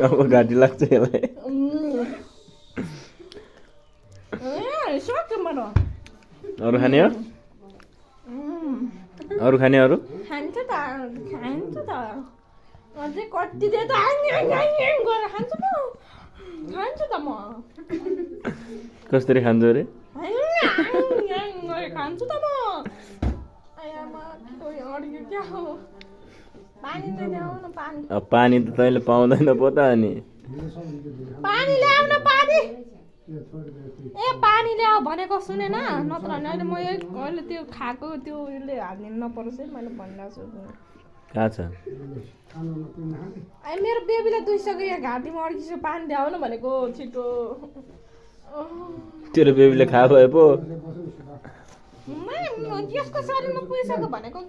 अब घाँटी लाग्छ यसलाई अरू खाने हो अरू खाने अरू खान्छ त अझै कति दे त गरेर खान्छु त म कसरी खान्छ अरे खान्छु त म अडियो क्या हो पानी ल्याऊ न पानी अब पानी त तैँले पाउँदैन पो त अनि पानी ल्याऊ न पानी ए पानी ल्याऊ भनेको सुनेन नत्र भने अहिले म अहिले त्यो खाएको त्यो उसले हालिदिनु नपरोस् है मैले भनिरहेको छु कहाँ छ मेरो बेबीलाई दुइसक्यो यहाँ घाँटीमा अड्किसक्यो पानी ल्याऊ न भनेको छिटो तेरो बेबीले खा भए पो यसको शरीरमा पुगिसक्यो भनेको